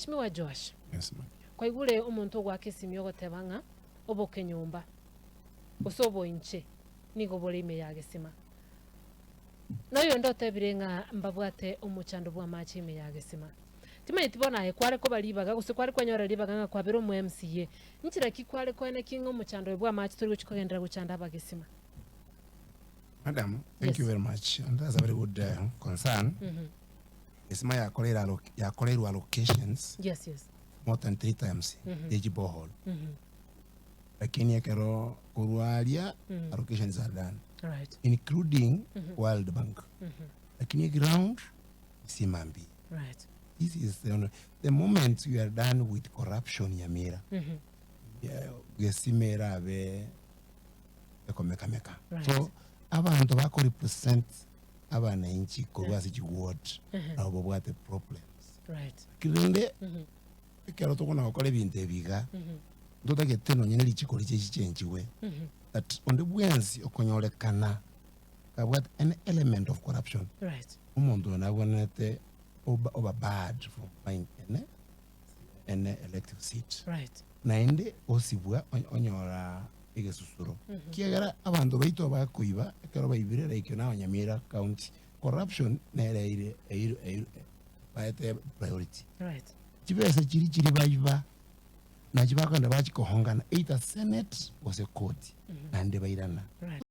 Mheshimiwa Joash, Yes, ma'am. kwaigure omonto ogoaka esimi ogoteba ng'a obokenyomba gose oboinche nigo bore ime ya gesima. Na oyonde otebire ng'a mbabwate omochando bw'amache ime ya gesima. Timanyeti bono aye kware koba ribaga gose kware kwanyora ribaga ng'a kwabera omo MCA. Nchera ki kware koenekia ng'a omochando oyo bw'amache tori gochia kogenderera gochanda abagesima? Madam, thank you Yes. very much. And that's a very good uh, concern. Gesima yakoreire alloc- yakoreirwe allocations Yes, yes. more than three times ye borehole. Lakini ekero korwa aria allocations are done Right. including World Bank. Lakini ground isima mbi. Right. This is the, the moment you are done with corruption Nyamira. Yeah, gesima erabe ekomekameka. Right. So abanto bako represent abananchi korwa ase chiward nabo babwate problems. Right. Rende ekero tokona gokora ebinto ebi iga ntotagete nonye ne richiko riche chichenchigwe that onde bwensi okonyorekana kabwate any element of corruption Right. omonto oyo nabwenerete oba, oba barred from buying any, any elective seat. Right. Naende osibwa onyora egesusuro. Ekiagera abanto baito bakoiba ekero baibire like now Nyamira county corruption nere eire eire eire baete priority. Right. Chibesa chiri chiri baiba nachi bakogenda bachi kohongana either senate gose court naende bairana. Right.